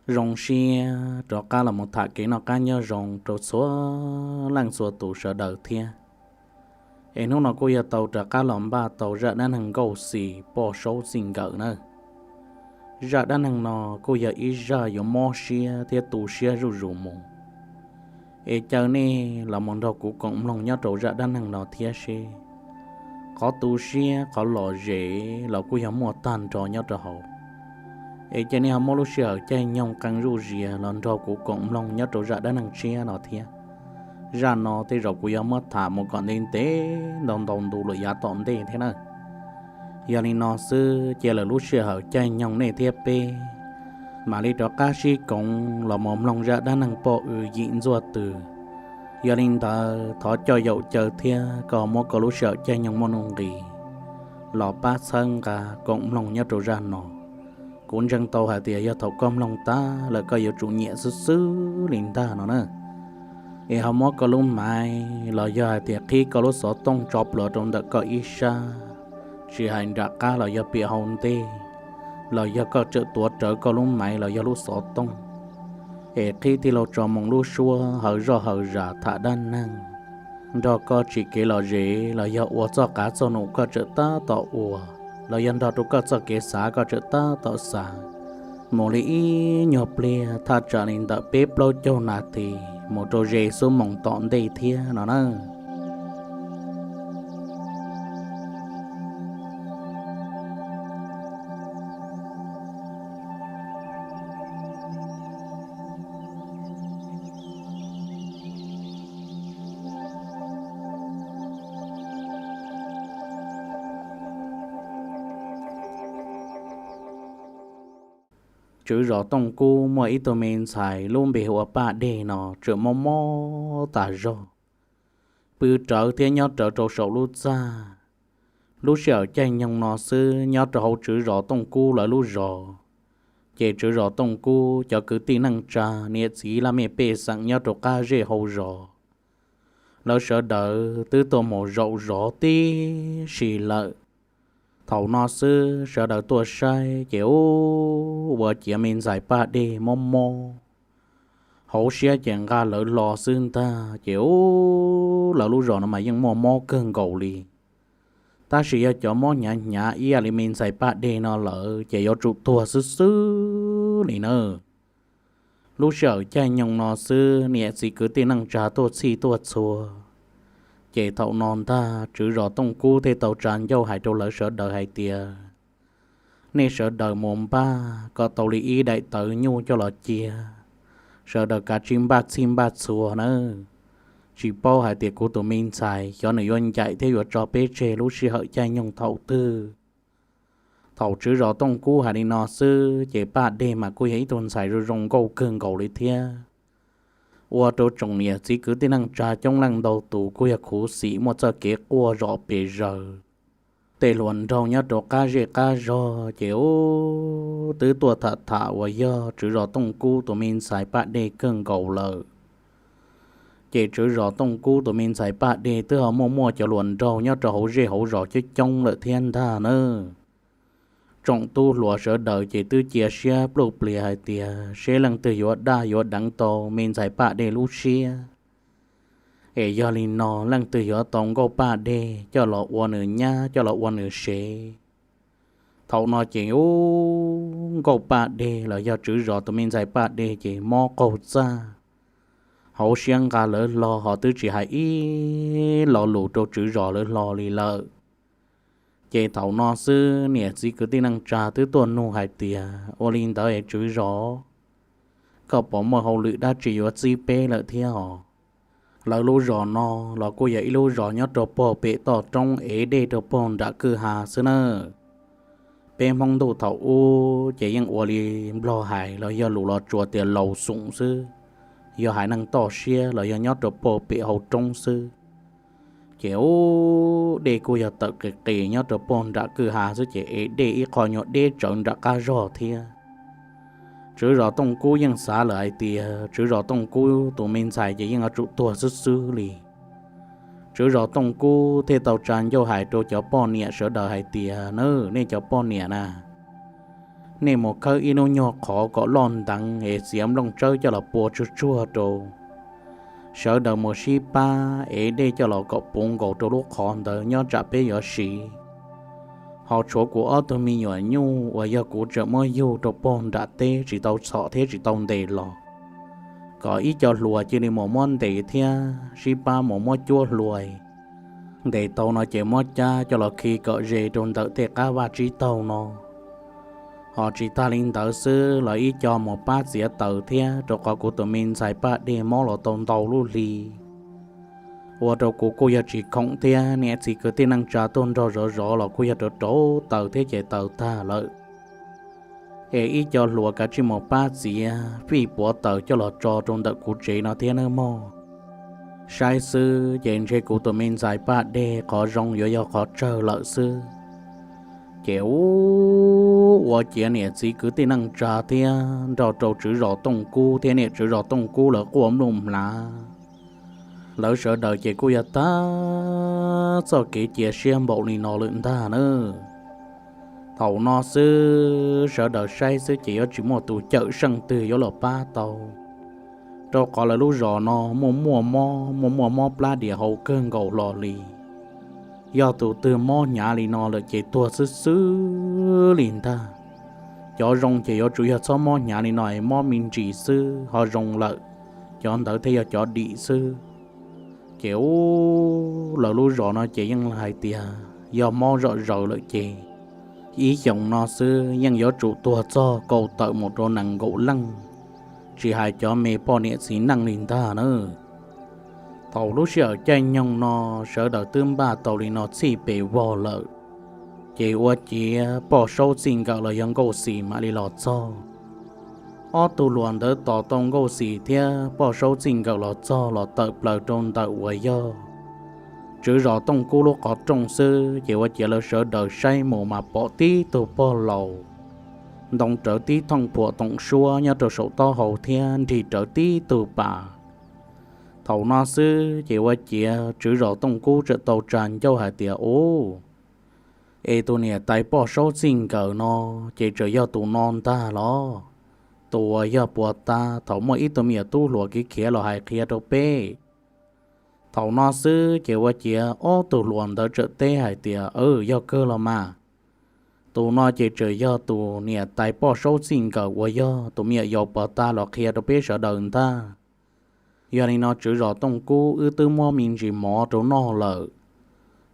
zoo siab rov qab los mus tham kev noj qab nyob zoo rau txhua leej txhua tus sawv daws thiab. Es hnub no kuj yog tau rov qab los npaj tau zaj dab neeg Nkauj Xis poj saub txij nkawm na. Zaj dab neeg no kuj yog ib zaj yuav mob siab thiab tu siab zuj zus mus. Es caw nej los mus nrog kuv koom mloog nyob rau zaj dab neeg no thiab seb qhov tu siab qhov lom zem los kuj yog muaj tag nrho nyob rau hauv. Es cia nej ho muab lub sij hawm caij nyoog qee zuj zias los nrog kuv koom mloog nyob rau zaj dab neeg tshiab no thiab. Zaj no tej zaum kuv yuav muab tham mus kom ntev ntev ntau ntau ntu lawm yav tom ntej thiab na. Yog li no xwb cia lawm lub sij hawm caij nyoog nej thiab peb mam li rov qab sib koom los mus mloog zaj dab neeg poj w yim ntxuaj twm. Yog li ntawd thov coj yaum caw thiab koj muab koj lub sij hawm caij nyoog muaj nuj nqis los pab txhawb nqa koom mloog nyob rau zaj no. Kuv ntseeg tau hais tias yog thaum koj mloog tag lawm koj yuav tsum nyiam xwb xwb li ntag no na. Es ho muab koj lub maiv los yog hais tias qhib koj lub xov tooj tso plhuav rau ntawm koj ib sab, tsis hais nram qab los yog piam hauv ntej, los yog koj tseem tuav rawv koj lub maiv los yog lub xov tooj, es qhib tij laug tso moo lub suab hawv zoj hawv zam tham dab neeg, nrog koj tsim kev lom zem los yog ua txoj qav txoj num koj tseem tab tom ua, los yog nrog rau koj txoj kev xav koj tseem tab tom xav, mus li ib nyuag pliag thaj tsam li ntawm peb plaub caug nas this mus rau ze xuab moos tom ntej thiab no na. Tswv zos Tooj Kub muaj ib tug me ntxhais lub npe hu ua Paj Dej no tseem mob mob tas zog, pw rawv thiab nyob rawv rau saum lub txaj. Lub sij hawm caij nyoog no xwb nyob rau hauv tswv zos Tooj Kub lawv lub zos, ces tswv zos Tooj Kub cov kwv tij neej tsa niam txiv laj mej pej xeem nyob rau qab zej hauv zos, lawv sawv daws twb tuaj mus zaum zov tib si lawm. Thaum no xwb sawv daws tuaj saib ces ub, ua ciav me ntxhais Paj Dej mob mob, hauv siab ces nqa lawv hlo xwb ntag. Ces ub, lawv lub zos no mas yeej muaj mob kawg nkaus li, tab sis yog cov mob hnyav hnyav ib yam li me ntxhais Paj Dej no lawm ces yuav tsum tuag xwb xwb li na. Lub sij hawm caij nyoog no xwb niam txiv kwv tij neej tsa tuaj txhij tuaj txhua, ces thaum no ntag tswv zos Tooj Kub thiaj tau tsa ncauj hais rau lawv sawv daws hais tias, nej sawv daws mus npaj kom tau li ib daim tawv nyuj coj los cia, sawv daws kav tsij npaj txhij npaj txhua nawb, tsis paub hais tias kuv tus me ntxhais xyov nws yuav ncaim thiab yuav tso peb tseg lub sij hawm caij nyoog thaum twg. Thaum tswv zos Tooj Kub hais li no xwb ces Paj Dej mas kuj yog ib tug ntxhais zoo zoo nkauj kawg nkaus li thiab, ua rau tsoom niam txiv kwv tij neej tsa coob leej ntau tus kuj yog khuv xim muaj txoj kev quaj zom pes zaws. Tej hluas nraug nyob rau qab zej qab zog ces ub, twb tuaj tham tham uas yog tswv zos Tooj Kub tus me ntxhais Paj Dej kawg nkaus lawm. Ces tswv zos Tooj Kub tus me ntxhais Paj Dej twb ho muaj muaj cov hluas nraug nyob rau hauv zej hauv zos coob coob lawm thiab ntag nawb. Tsoom tub hluas sawv daws ces twb cia siab pluj plias hais tias seb leej twg yuav daj yuav deev tau me ntxhais Paj Dej lub siab, es yog li no leej twg yuav tau Nkauj Paj Dej coj los ua nws nyab coj los ua nws sev. Thaum no ces ub, Nkauj Paj Dej los yog tswv zos tus me ntxhais Paj Dej ces mob qaug txaj, hauv siab nqa lawv hlo ho twb tsis hais ib lo lus rau tswv zos lawv hlo li lawm. Ces thaum no xwb niam txiv kwv tij neej tsa twb tuaj nug hais tias, ua li ntawd es tswv zos, koj puas muaj hauj lwm dab tsi yuav txib peb lawm thiab os? Lawv lub zos no los kuj yog ib lub zos nyob rau puag pem toj roob ev dej rau puag nram kwj ha xwb nawb. Peb Hmoob ntuj thaum ub ces yeej ua li Nplog hais los yog lus Los Tsuas tias laus xum xwb, yog haiv neeg toj siab los yog nyob rau puag pem hauv roob xwb. Ces ub, dej kuj yog tawm qis qis nyob rau puag nram kwj ha xwb ces ev dej ib qho nyuag deb tsawv nram qab zog thiab. Tswv zos Tooj Kub yeej xav lawm hais tias tswv zos Tooj Kub tus me ntxhais ces yeej yuav tsum tuag xwb xwb li. Tswv zos Tooj Kub thiaj tau tsa ncauj hais rau cov poj niam sawv daws hais tias, na, nej cov poj niam na, nej mus khawb ib lub nyuag qhov kom loj nteev es txiav nplooj tsawb coj los pua tsuag tsuag rau. Sawv daws mus sib pab ev dej coj los kom puv nkaus rau lub qhov ntawd nyob tsam peb yuav siv. Ho tshuav kuv ob tug me nyuam nyuj uas yog kuv tseem muab yug rau pog nram teb tsis tau txhom thiab tsis tau ntes los, kom ib co hluas cia li mus muab ntes thiab sib pab mus muab cuab hlua. Ntes tau no ces muab cab coj los khi kom ze rau ntawm tej qab vaj tsib taug no. Ho tsis tag li ntawd xwb los ib co mus pab txiav taws thiab, rau qhov kuv tus me ntxhais Paj Dej mob los tau ntau lub hli, ua rau kuv kuj yog tsis khoom thiab, niam txiv kwv tij neej tsa tuaj nrog zov zov los kuj yog rauv rauv taws thiab ces taws tag lawm. Es ib co hluas kav tsij mus pab txiav fij puav taws coj los tso rau ntawm kuv tsev no thiab nawb mog. Saib xwb ces ntshe kuv tus me ntxhais Paj Dej qhov zoo yuav yog qhov tsawg lawm xwb. Ces ua ciav niam txiv kwv tij neej tsa thiab nrog rau tswv zos Tooj Kub thiab niam tswv zos Tooj Kub lawv quaj npluj mlav. Lawv sawv daws ces kuj yog tag txoj kev cia siab npaum li no lawm ntag na. Thaum no xwb sawv daws saib xwb ces yuav tsis muaj tus cawm seej twg yuav los pab tau, rau qhov lawv lub zos no muaj muaj mob, muaj muaj mob plab dias hau kawg nkaus hlo li. Yog tus twg mob hnyav li no lawm ces tuag xwb xwb li ntag. Cov zoo ces yuav tsum yog txhob mob hnyav li no es mob me ntsis xwb ho zoo lawm, cov ntawd thiaj yog cov dim xwb. Ces ub, lawv lub zos no ces yeej hais tias yog mob zom zaws lawm ces ib xyoos no xwb yeej yuav tsum tuag txog kaum tawm mus rau nees nkaum leej, tsis hais cov me poj niam txiv neej li ntag na. Thaum lub sij hawm caij nyoog no sawv daws twb npaj tau li no txhij pes vog lawm, ces ua ciav poj saub txij nkawm los yog Nkauj Xis mam li los txog. Ob tug hluas ntawd tos tau Nkauj Xis thiab poj saub txij nkawm los txog los tawm plaws rau ntawm uas yog tswv zos Tooj Kub lub qhov rooj xwb, ces ua ciav lawv sawv daws saib mus mas pom tib tug pog laus ntoo rawv tib thooj phuam toom suab nyob rau saum taub hau thiab nrig rawv tib tug pas. Thaum no xwb ces ua ciav tswv zos Tooj Kub txawm tau tsa ncauj hais tias, Ub, es tus niam tais poj saub txij nkawm no ces tseem yog tus no ntag los? Tus uas yog puag ta thaum muaj ib tug me nyuam tub hluas kev khiav los hais qhia rau peb. Thaum no xwb ces ua ciav ob tug hluas ntawd txawm teb hais tias, Aw, yog kawg los mas. Tus no ces tseem yog tus niam tais poj saub txij nkawm uas yog tus me nyuam yaus puag ta los qhia rau peb sawv daws ntag. Yog li no tswv zos Tooj Kub wb twb muab me ntsis mov rau noj lawm.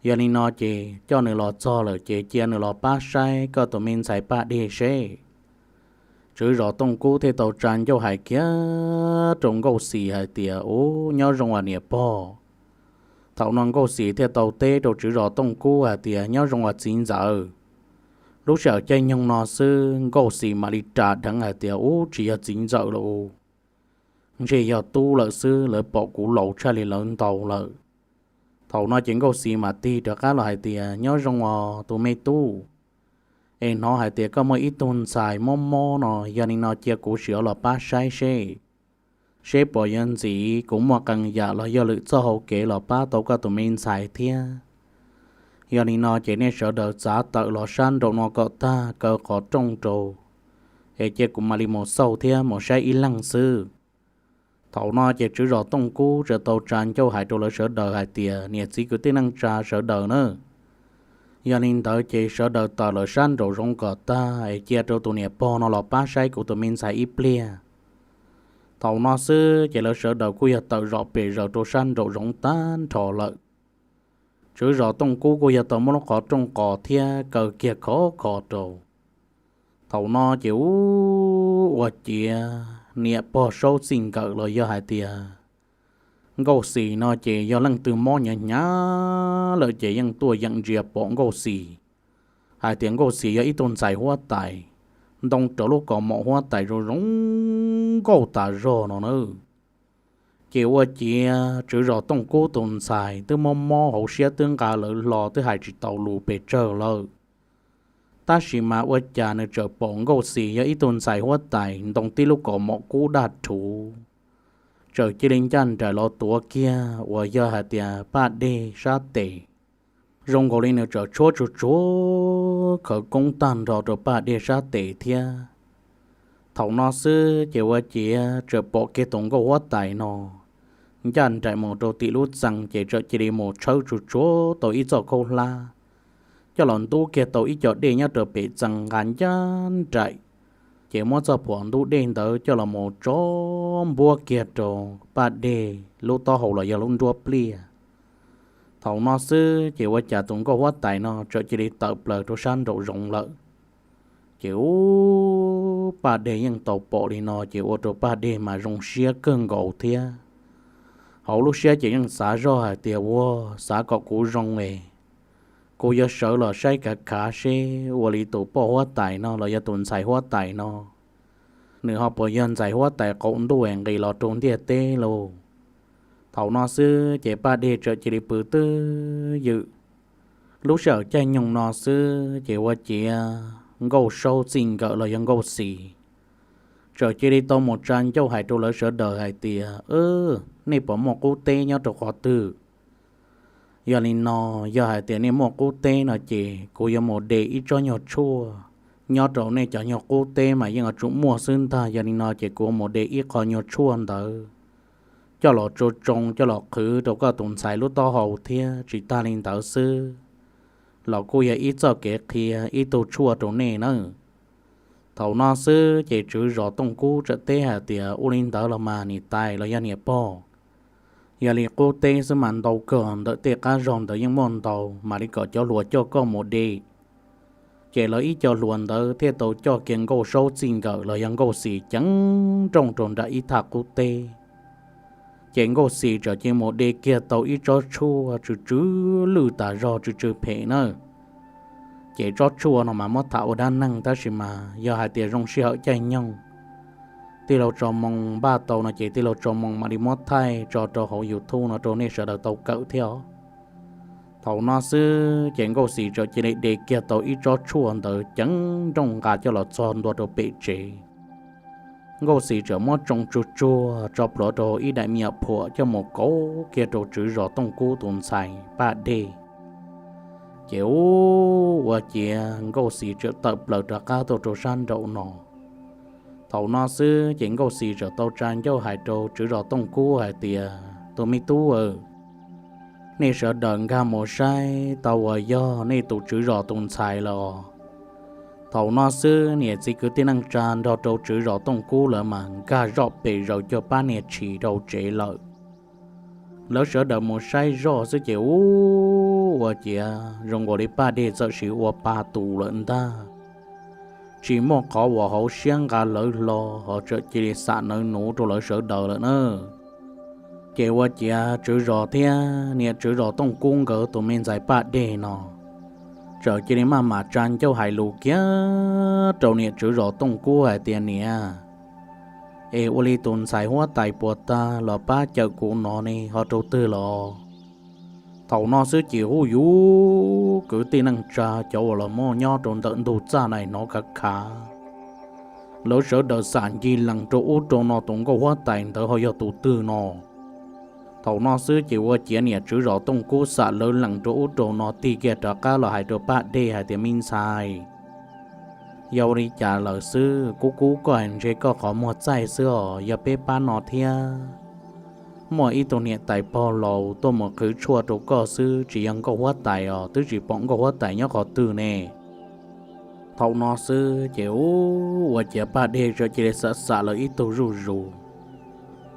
Yog li no ces coj nws los txog lawm ces cia nws los pab saib koj tus me ntxhais Paj Dej seb. Tswv zos Tooj Kub thiaj tau tsa ncauj hais kiag rau Nkauj Xis hais tias, Ub, nyob zoo as niam pog. Thaum no Nkauj Xis thiaj tau teb rau tswv zos Tooj Kub hais tias, Nyob zoo as txiv ntxawm. Lub sij hawm caij nyoog no xwb Nkauj Xis mam li ras dheev hais tias, Ub, tsis yog txiv ntxawm lawm, ntshe yog tub lawm xwb, lawv pom kuv laus tshaj li lawv ntaus lawm. Thaum no ces Nkauj Xis mam tig rov qab los hais tias, Nyob zoo os tus me tub, es hnov hais tias koj muaj ib tug ntxhais mob mob no, yog li no cia kuv sim los pab saib seb, seb puas yuav ntxiv kuv muaj qee yam los yog lwm txoj hau kev los pab tau koj tus me ntxhais thiab. Yog li no ces nej sawv daws txav tawm los sab nraum no kom tag kaw qhov rooj rau, es cia kuv mam li mus xauj thiab mus saib ib leeg xwb. Thaum no ces tswv zos Tooj Kub txawm tau tsa ncauj hais rau lawv sawv daws hais tias, Niam txiv kwv tij neej tsa sawv daws na, yog li ntawd ces sawv daws tawm lawm sab nraum zoov kom tag es cia rau tus niam pog no los pab saib kuv tus me ntxhais ib pliag. Thaum no xwb ces lawv sawv daws kuj yog tawm zom pes zaws rau sab nraum zoov tag nrho lawm. Tswv zos Tooj Kub kuj yog tau muab lub qhov rooj qos thiab kaw kiag khov kho rau. Thaum no ces ub, ua ciav niam pog saub txij nkawm los yog hais tias Nkauj Xis no ces yog leej twg mob hnyav hnyav lawm ces yeej tuaj yeem ntsia pom Nkauj Xis hais tias Nkauj Xis yog ib tug ntxhais huab tais, ntoo rau lub kaus mom huab tais zoo zoo nkauj tas zog no na. Ces ua ciav tswv zos Tooj Kub tus ntxhais twb mob mob hauv siab twb nqa lawv hlo twb hais tsis tau lus pes tsawg lawm. Tab sis mas ua cas nws txawm pom Nkauj Xis yog ib tug ntxhais huab tais ntoo tib lub kaus mom kub daj rhuv, txawm cia li ncaj nraim los tuav kiag uas yog hais tias Paj Dej sab tes, Zoo nkaus li nws txawm tshuab tsuag tsuag khawv koob tag nrho rau Paj Dej sab tes thiab. Thaum no xwb ces ua ciav txawm pom kiag tus nkauj huab tais no ncaj nraim mus rau tim lub txee ces txawm cia li mus tshawb tsuag tsuag tau ib txoj khaub hlab, coj los ntub kiag tau ib co dej nyob rau pem txee nqa ncaj nraim, ces muab txoj phuam ntub dej ntawd coj los mus tso npuab kiag rau Paj Dej lub taub hau los yog lub nruab pliaj. Thaum no xwb ces ua cas tus nkauj huab tais no txawm cia li tawm plaws rau sab nraum zoov lawm. Ces ub, Paj Dej yeej tau pom li no ces ua rau Paj Dej mas zoo siab kawg nkaus thiab. Hauv lub siab ces yeej xav zoj hais tias ua, xav kom kuv zoo es kuv yuav sawv los saib kav khav seb ua li tus poj huab tais no los yog tus ntxhais huab tais no, nws ho puas yog ntxhais huab tais qaum ntuj es nqis los rau ntiaj teb lauj. Thaum no xwb ces Paj Dej txawm cia li pw twj ywm. Lub sij hawm caij nyoog no xwb ces ua ciav Nkauj Saub txij nkawm los yog Nkauj Xis txawm cia li tau mus tsa ncauj hais rau lawv sawv daws hais tias, Nej puas muaj qub teb nyob rau qhov twg? Yog li no, yog hais tias nej muaj qub teb no ces kuv yuav mus de ib tsob nyuag tshuaj nyob rau nej cov nyuag qub teb mas yeej yuav tsum muaj xwb ntag. Yog li no ces kuv mus de ib qho nyuag tshuaj ntawd coj los tsoo tsoo coj los qhwv rau koj tus ntxhais lub taub hau thiab tsis tag li ntawd xwb los kuj yog ib txoj kev qhia ib tug tshuaj rau nej nawb. Thaum no xwb ces tswv zos Tooj Kub txawm teb hais tias, Ua li ntawd los mas niam tais los yog niam pog, yog li qub teb xwb mas ntau kawg ntawm tej qab zog ntawd yeej muaj ntau, mam li kom cov hluas coj koj mus de. Ces lawv ib co hluas ntawd thiaj tau coj kiag Nkauj Saub txij nkawm los yog Nkauj Xis ceev nrooj rau nram ib thaj qub teb. Ces Nkauj Xis txawm cia li mus de kiag tau ib tsob tshuaj tsw tsw lwj tas zog tsw tsw phem na. Ces tsob tshuaj no mas muab tham ua dab neeg tab sis mas yog hais tias zoo sij hawm caij nyoog, tij laug Tso Moo npaj tau no ces tij laug Tso Moo mam li muab thaij tso rau hauv YouTube no rau nej sawv daws tau kawm thiab os. Thaum no xwb ces Nkauj Xis txawm cia li de kiag tau ib tsob tshuaj ntawd ceev nrooj nqa coj los txog ntua rau pem tsev. Nkauj Xis txawm muab tsoo tsuag tsuag tso plhuav rau ib daim me nyuam phuam coj mus kauv kiag rau tswv zos Tooj Kub tus ntxhais Paj Dej. Ces ub, ua ciav Nkauj Xis txawm tawm plaws rov qab tuaj rau sab nraum no. Thaum no xwb ces Nkauj Xis txawm tau tsa ncauj hais rau tswv zos Tooj Kub hais tias, Tus me tub aw, nej sawv daws nkag mus saib tau uas yog nej tus tswv zos tus ntxhais lawm os. Thaum no xwb niam txiv kwv tij neej tsa nrog rau tswv zos Tooj Kub lawv mas nkag zoj pes zaws cuag pab niag tshis rau tsev lawm. Lawv sawv daws mus saib zoj xwb ces ub, ua ciav zoo nkaus li Paj Dej txawm sim ua pa tus lawm ntag. Tsis muaj qhov uas hauv siab nqa lawv hlo, ho txawm cia li xam nawv nuv rau lawv sawv daws lawm na. Ces ua ciav tswv zos thiab niam tswv zos Tooj Kub nkawd tus me ntxhais Paj Dej no txawm cia li maj mam tsa ncauj hais lus kiag rau niam tswv zos Tooj Kub hais tias, Niam, es ua li tus ntxhais huab tais puas tag los pab cawm kuv no ne ho rau twg los? Thaum no xwb ces hu yuv, kwv tij neej tsa cov uas los muaj nyob rau ntawm ntug txaj nai hnov khav khav. Lawv sawv daws xam ncig lees rau ub rau no tus nkauj huab tais ntawd ho yog tus twg no. Thaum no xwb ces ua ciav niam tswv zos Tooj Kub xam lawv lees rau ub rau no tig kiag rov qab los hais rau Paj Dej hais tias, Me ntxhais, yog ua li cas lawm xwb? Kub kub koj ntshe koj qhov muag txaij xwb os. Yog peb pab no thiab, muaj ib tug niam tais pog laus tuaj mus qhwv tshuaj rau koj xwb, tsis yog nkauj huab tais os, twb tsis pom nkauj huab tais nyob qhov twg ne. Thaum no xwb ces ub, ua ciav Paj Dej txawm cia li xam xam lawv ib tug zuj zus.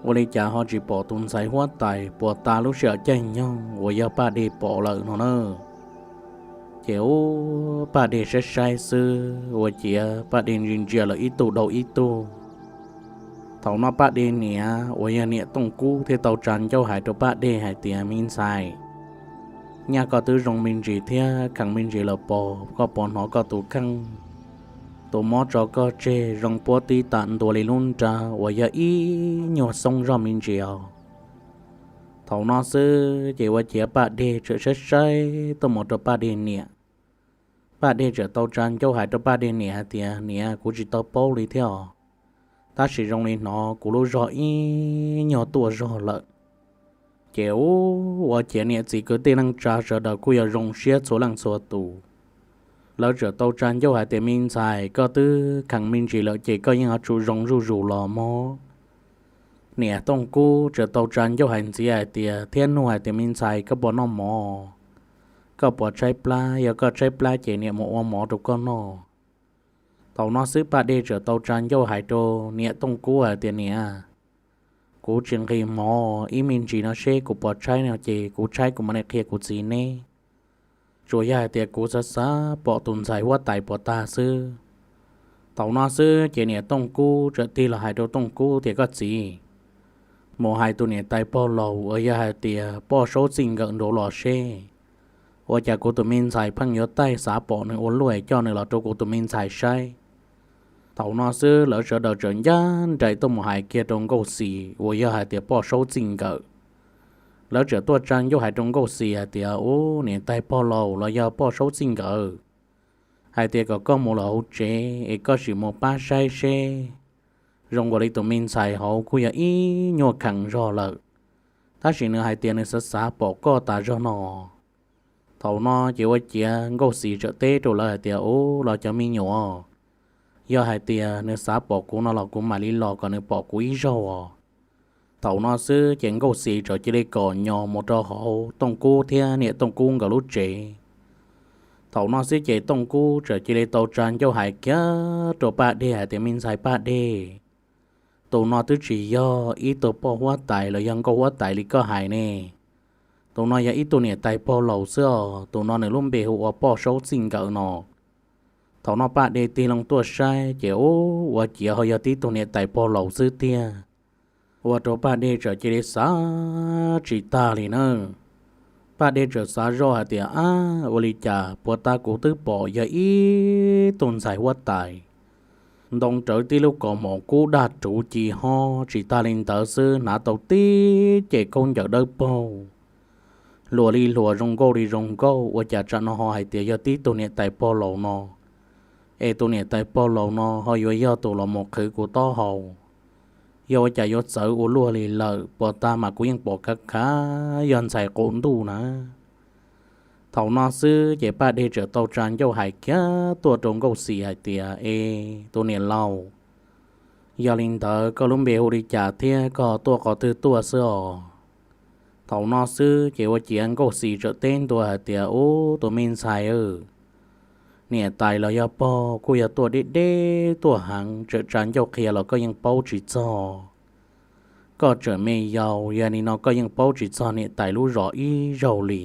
Ua li cas ho tsis pom tus ntxhais huab tais puas tag lub sij hawm caij nyoog uas yog Paj Dej pom lawm no na? Ces ub, Paj Dej saib saib xwb, ua ciav Paj Dej ntsia ntsia lawv ib tug dhau ib tug. Thaum no Paj Dej niam uas yog niam Tooj Kub thiaj tau tsa ncauj hais rau Paj Dej hais tias, Me ntxhais, nyaj koj twb zoo me ntsis thiab kheev me ntsis lawm pog, koj puas hnov koj tus kheej, tus mob tso koj tseg zoo puab tib tam ntua li lub nra uas yog ib nyuag xoob zog me ntsis os? Thaum no xwb ces ua ciav Paj Dej txawm saib saib tuaj mus rau Paj Dej niam. Paj Dej txawm tau tsa ncauj hais rau Paj Dej niam hais tias, Niam, kuv tsis tau paub li thiab os, tab sis zoo li hnov kuv lub zog ib nyuag tuaj zog lawm. Ces ua ciav niam txiv kwv tij neej tsa sawv daws kuj yog zoo siab txhua leej txhua tus. Lawv txawm tau tsa ncauj hais tias, Me ntxhais, koj twb kheev me ntsis lawm ces koj yeej yuav tsum zoo zuj zus los mog. Niam Tooj Kub txawm tau tsa ncauj hais ntxiv hais tias, thiab nug hais tias, Me ntxhais, koj puas noj mov? Koj puas tshaib plab? Yog koj tshaib plab ces niam mus ua mov rau koj noj. Thaum no xwb Paj Dej txawm tau tsa ncauj hais rau niam Tooj Kub hais tias, Niam, kuv tsis nqhis mov, ib me ntsis no seb kuv puas tshaib no ces kuv tshaib kuv mam li qhia kuv txiv neb. Tsuas yog hais tias kuv xav xav pom tus ntxhais huab tais puas tag xwb. Thaum no xwb ces niam Tooj Kub txawm tig los hais rau Tooj Kub tias, Koj txiv, mus hais tus niam tais pog laus uas yog hais tias Poj Saub txij nkawm nraud los seb, ua cas kuv tus me ntxhais pheej yuav taij xav pom nws ua luaj, coj nws los rau kuv tus me ntxhais saib. Thaum no xwb lawv sawv daws txawm ncaj nraim tuaj mus hais kiag rau Nkauj Xis uas yog hais tias Poj Saub txij nkawm. Lawv txawm tuaj tsa ncauj hais rau Nkauj Xis hais tias, Ub, niam tais pog laus los yog Poj Saub txij nkawm, hais tias kom koj mus lawm hauv tsev es koj sim mus pab saib seb, zoo nkaus li tus me ntxhais hauv kuj yog ib nyuag kheev zog lawm, tab sis nws hais tias nws xav xav pom koj tas zog no. Thaum no ces ua ciav Nkauj Xis txawm teb rau lawv hais tias, Ub, los cov me nyuam, yog hais tias nws xav pom kuv no los kuv mam li los kom nws pom kuv ib zaug os. Thaum no xwb ces Nkauj Xis txawm cia li kom nyos mus rau hauv Tooj Kub thiab niam Tooj Kub nkawd lub tsev. Thaum no xwb ces Tooj Kub txawm cia li tau tsa ncauj hais kiag rau Paj Dej hais tias, Me ntxhais Paj Dej, tus no twb tsis yog ib tug poj huab tais los yog nkauj huab tais li koj hais ne. Tus no yog ib tug niam tais pog laus xwb os. Tus no nws lub npe hu ua Poj Saub txij nkawm no. Thaum no Paj Dej tig loo tuaj saib ces ub, ua ciav ho yog tib tug niam tais pog laus xwb tiag. Ua rau Paj Dej txawm cia li xav tsis tag li na. Paj Dej txawm xav zoj hais tias, Ab, ua li cas puas tag kuv twb pom yog ib tug ntxhais huab tais ntoo rawv tib lub kaus mom kub daj ruv ci hob, tsis tag li ntawd xwb hnav tau tib ce khaub ncaws dawb paug, hluas li hluas zoo nkauj li zoo nkauj, ua cas tsam no ho hais tias yog tib tug niam tais pog laus no, es tus niam tais pog laus no ho yuav yog tus los mus qhwv kuv taub hau. Yog ua cas yuav txawv ua luaj li lawm, puas tag mas kuv yeej pom khav khav yog ntxhais qaum ntuj na. Thaum no xwb ces Paj Dej txawm tau tsa ncauj hais kiag tuaj rau Nkauj Xis hais tias, E, tus niam laus, yog li ntawd koj lub npe hu li cas thiab koj tuaj qhov twg tuaj xwb os? Thaum no xwb ces ua ciav Nkauj Xis txawm teb ntua hais tias, Ub, tus me ntxhais, niam tais los yog pog kuj yog tuaj deb deb tuaj heev, txawm tsa ncauj qhia los koj yeej paub tsis txog. Koj tseem me yaus, yog li no koj yeej paub tsis txog niam tais lub zos ib zaug li.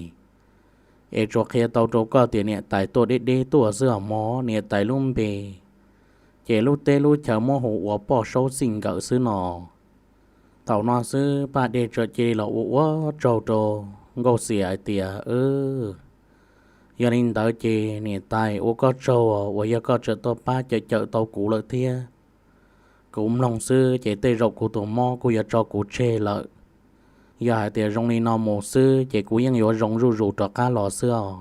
Es tsuas qhia tau rau koj tias niam tais tuaj deb deb tuaj xwb os mog, niam tais lub npe ces lub teb lub chaw muab hu ua Poj Saub txij nkawm xwb no. Thaum no xwb Paj Dej txawm cia li los ua ua tsaug rau Nkauj Xis hais tias, Yog li ntawd ces niam tais ua koj tsaug uas yog koj tseem tuaj pab cawm cawm tau kuv lawm thiab. Kuv mloog xwb ces tej zaum kuv tus mob kuj yuav tso kuv tseg lawm. Yog hais tias zoo li no mus xwb ces kuv yeej yuav zoo zuj zus rov qab los xwb os.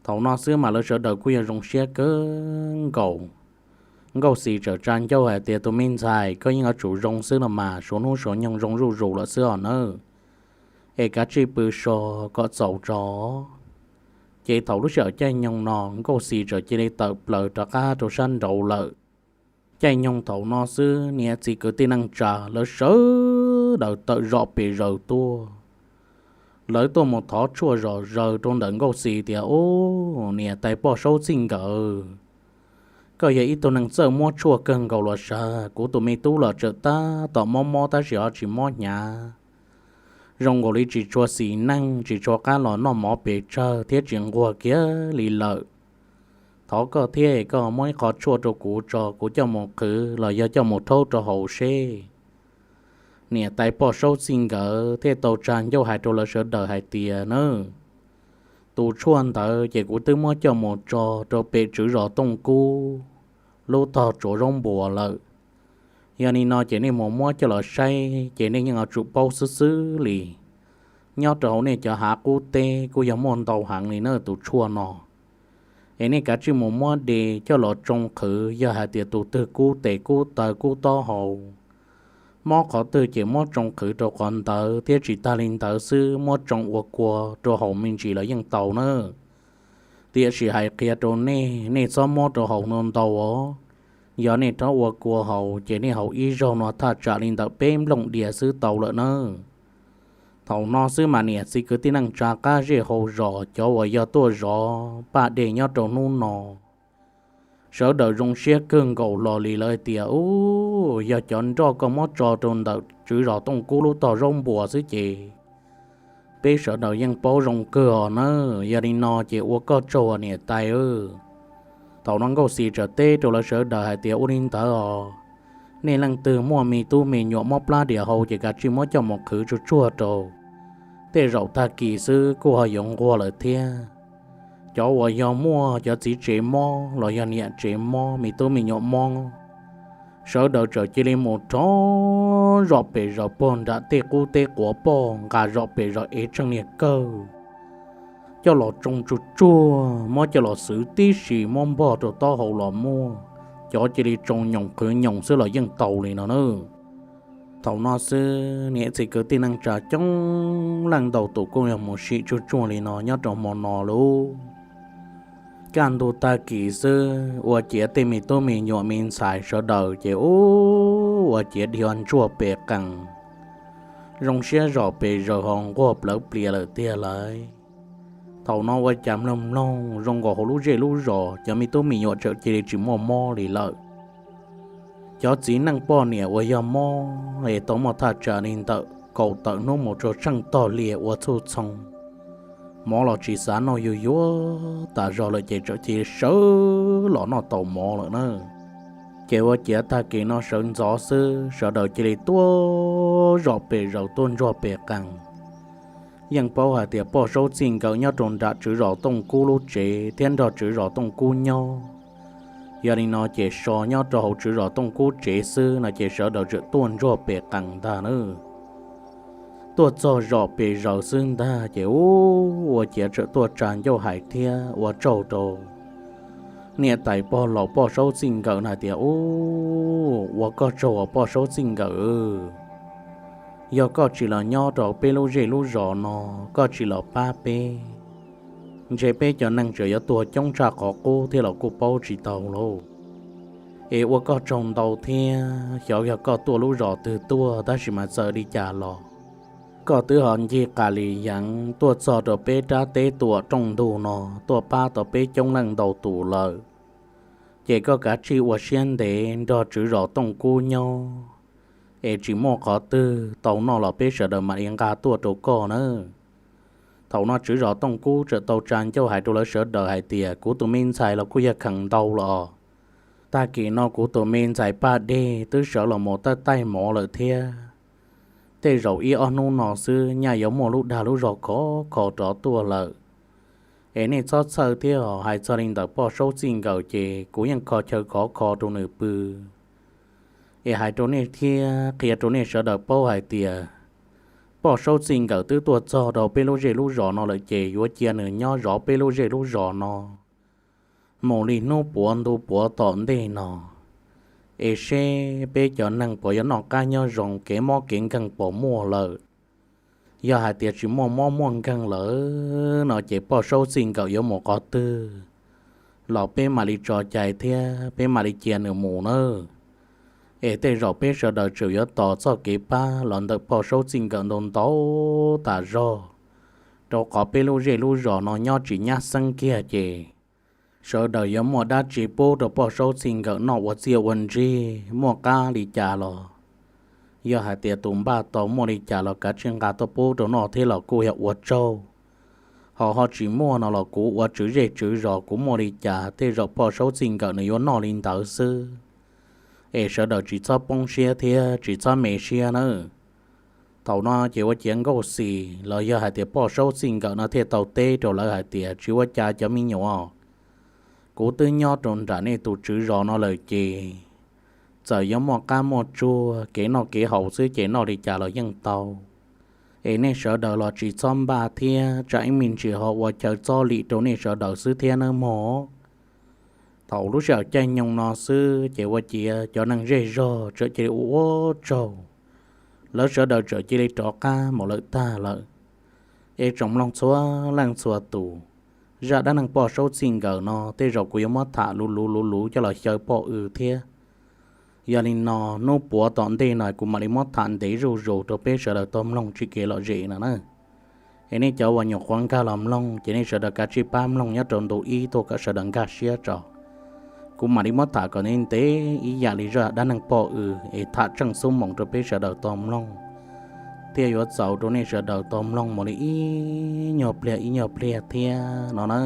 Thaum no xwb mas lawv sawv daws kuj yog zoo siab kawg nkaus. Nkauj Xis txawm tsa ncauj hais tias, Tus me ntxhais, koj yeej yuav tsum zoo xwb los mas, suav hnub suav nyoog zoo zuj zus lawm xwb os nawb. Es kav tsij pw so kom txaus tso. Ces thaum lub sij hawm caij nyoog no Nkauj Xis txawm cia li tawm plaws rov qab rau sab nraud lawm. Caij nyoog thaum no xwb niam txiv kwv tij neej tsa lawv sawv daws tawm zom pes zaws tuaj. Lawv tuaj mus thov tshuaj zom zaws rau ntawm Nkauj Xis tias, Ub, niam tais Poj Saub txij nkawm, koj yog ib tug neeg txawj muab tshuaj kawg nkaus los sav. Kuv tus me tub los tseem tab tom mob mob tab sis ho tsis mob hnyav. Zoo nkaus li tsis tshua xis neej, tsis tshua qab los noj mov pes tsawg thiab tsis nquag kiag li lawm. Thov koj thiab koj muab ib qho tshuaj rau kuv tso, kuv coj mus qhwv los yog coj mus rhaub rau haus seb. Niam tais Poj Saub txij nkawm thiaj tau tsa ncauj hais rau lawv sawv daws hais tias, Nawb, tus tshuaj ntawd ces kuv twb muab coj mus tso rau pem tswv zos Tooj Kub lub tog tsuav zaub npuas lawm. Yog li no ces nej mus muab coj los saib ces nej yeej yuav tsum paub xwb xwb li. Nyob rau hauv nej cov hav qub teb kuj yog muaj ntau heev li na tus tshuaj no. Es nej kav tsij mus muab de coj los tsoo qhwv, yog hais tias tus twg kub tes kub taw kub taub hau, Mob qhov twg ces muab tsoo qhwv rau qhov ntawd thiab tsis tag li ntawd xwb, muab tsoo ua kua rau haus me ntsis los yeej tau nawb. Tiam sis hais qhia rau nej, nej txhob muab rau haus ntau ntau os. Yog nej rov ua kua haus ces nej haus ib zaug no thaj tsam li ntawm peb nplooj diav xwb tau lawm nawb. Thaum no xwb mas niam txiv kwv tij neej tsa qab zej hauv zos cov uas yog tuaj zov paj dej nyob rau hnub no, sawv daws zoo siab kawg nkaus hlo li lawv tias, Ub, yog cov nroj koj muab tso rau ntawm tswv zos Tooj Kub lub tog zaub npua xwb ces peb sawv daws yeej paub zoo kawg os nawb. Yog li no ces ua koj tsaug niam tais. Thaum no Nkauj Xis txawm teb rau lawv sawv daws hais tias, Ua li ntawd os, nej leej twg muaj me tub me nyuam mob plab dias hau ces kav tsij muab coj mus qhwv tsuag tsuag rau. Tej zaum tag kis xwb kuj ho yuav nquag lawm thiab. Cov uas yog muaj cov txiv tsev mob los yog niam tsev mob, me tub me nyuam mob, sawv daws txawm cia li mus rov zom pes zaws pog nram tej qub teb quav poj nqa zom pes zaws ev tseej niag kawg coj los tsoo tsuag tsuag, muab coj los xwv tib si muab npog rau taub hau los muaj. Cov cia li tsoo nyoos qhwv nyoos xwb los yeej tau li no nawb. Thaum no xwb niam txiv kwv tij neej tsa coob leej ntau tus kuj yog mus sim tsuag tsuag li no nyob rau hmo no lauj. Kaj ntug tag kis xwb ua ciav tej me tub me nyuam me ntxhais sawv daws ces ub ua ciav dhia ntsuag pes qees, zoo siab zom pes zaws ho nquag plawv plias lawm tiag lauj. Thaum no ua cas mloog mloog zoo nkaus hauv lub zej lub zos cov me tub me nyuam txawm cia li tsis muaj mob li lawm. Cov txiv neej poj niam uas yog mob es tau muaj thaj tsam li ntawm kaum tawm hnub mus rau tsheej tog hli ua txhuj txhoo, mov los tsis xav noj yuag yuag tas zog lawm ces txawm cia li sawv los noj tau mov lawm na. Ces ua ciav tag kis no sawv ntxov xwb sawv daws cia li tuaj zom pes zaws tuaj ntsuag pes qees. Yeej paub hais tias poj saub txij nkawm nyob rau nram tswv zos Tooj Kub lub tsev thiab nrog tswv zos Tooj Kub nyob. Yog li no ces so nyob rau hauv tswv zos Tooj Kub tsev xwb no ces sawv daws txawm tuaj ntsuag pes qees ntag na. Tuaj txog zom pes zaws xwb ntag ces ub ua ciav txawm tuaj tsa ncauj hais thiab ua tsaug rau niam tais pog laus poj saub txij nkawm na tias, Ub, ua koj tsaug os poj saub txij nkawm. Yog koj tsis los nyob rau peb lub zej lub zos no, koj tsis los pab peb, ntshe peb cov neeg tseem yuav tuag coob tshaj qhov qub thiab los kuj paub tsis tau lauj. Es ua koj tsaug ntau thiab, xyov yog koj tuaj lub zos twg tuaj tab sis mas txawm li cas los koj twb ho ncig qas li yeev tuaj txog rau peb rab teb tuam rooj ntug no, tuaj pab tau peb coob leej ntau tus lawm. Ces koj kav tsij ua siab ntev nrog tswv zos Tooj Kub nyob, es tsis muaj qhov twg tau noj los peb sawv daws mam li nqa tuaj rau koj nawb. Thaum no tswv zos Tooj Kub txawm tau tsa ncauj hais rau lawv sawv daws hais tias, Kuv tus me ntxhais los kuj yog kheev ntau los. Tag kis no kuv tus me ntxhais Paj Dej twb sawv los mus taij taij mov lawm thiab. Tej zaum ib ob hnub no xwb nyaj yuav muaj lub dag lub zog khov kho rov tuaj lawm. Es nej txhob txhawj thiab os, hais txog li ntawm poj saub txij nkawm ces kuv yeej kho chaw khov kho rau nws pw. Es hais rau nej thiab qhia rau nej sawv daws paub hais tias, poj saub txij nkawm twb tuaj txog rau peb lub zej lub zos no lawm ces yuav cia nws nyob zov peb lub zej lub zos no mus li hnub puav ntu puav tom ntej no, es seb peb cov neeg puas yuav noj qab nyob zoo, kev mob kev nkeeg puas muaj lawm. Yog hais tias tsis muaj mob muaj nkeeg lawm no ces poj saub txij nkawm yuav mus qhov twg los peb mam li tso cai thiab peb mam li cia nws mus nawb. Es tej zaum peb sawv daws tseem yuav tos txoj kev pab los ntawm poj saub txij nkawm ntau ntau tas zog, rau qhov peb lub zej lub zos no nyob tsis nyab xeeb kiag ces sawv daws yuav muaj dab tsi pub rau poj saub txij nkawm noj ua txiaj ua ntsig, muaj qab li cas los, yog hais tias tus npaj tau muaj li cas los kav tsij nqa tuaj pub rau noj thiab los kuj yog ua tsaug. Ho ho tsis muaj no los kuv ua tswv zej tswv zos kuv muaj li cas tej zaum poj saub txij nkawm nws yuav noj li ntawd xwb. Es sawv daws tsis txhob poob siab thiab tsis txhob me siab nawb. Thaum no ces ua ciav Nkauj Xis los yog hais tias poj saub txij nkawm no thiaj tau teb rau lawv hais tias, Tsis ua cas cov me nyuam, kuv twb nyob rau nram nej tus tswv zos no lawm ces txawm yuav muaj qab muaj tsuag kev noj kev haus xwb ces noj li cas los yeej tau. Es nej sawv daws los tsis txhob npaj thiab tsam ib me ntsis ho ua chaw txob lim rau nej sawv daws xwb thiab nawb mog. Thaum lub sij hawm caij nyoog no xwb ces ua ciav cov neeg zej zog txawm cia li ua ua tsaug Lawv sawv daws txawm cia li rov qab mus lawm tag lawm. Es tsoom mloog txhua leej txhua tus, zaj dab neeg poj saub txij nkawm no tej zaum kuv yuav muab tham luv luv luv luv coj los xyaw poj w thiab. Yog li no, hnub puav tom ntej no kuv mam li muab tham ntev zuj zus rau peb sawv daws tau mloog tsis kev lom zem no na. Es nej cov uas nyuam qhuav nkag los mloog ces nej sawv daws kav tsij pab mloog nyob rau ntu ib tuaj kom sawv daws nkag siab tso. Kuv mam li muab tham kom ntev ntev ib yam li zaj dab neeg poj w es tham tseem xub moos rau peb sawv daws tau mloog, thiaj yuav txaus rau nej sawv daws tau mloog mus li ib nyuag pliag ib nyuag pliag thiab no na.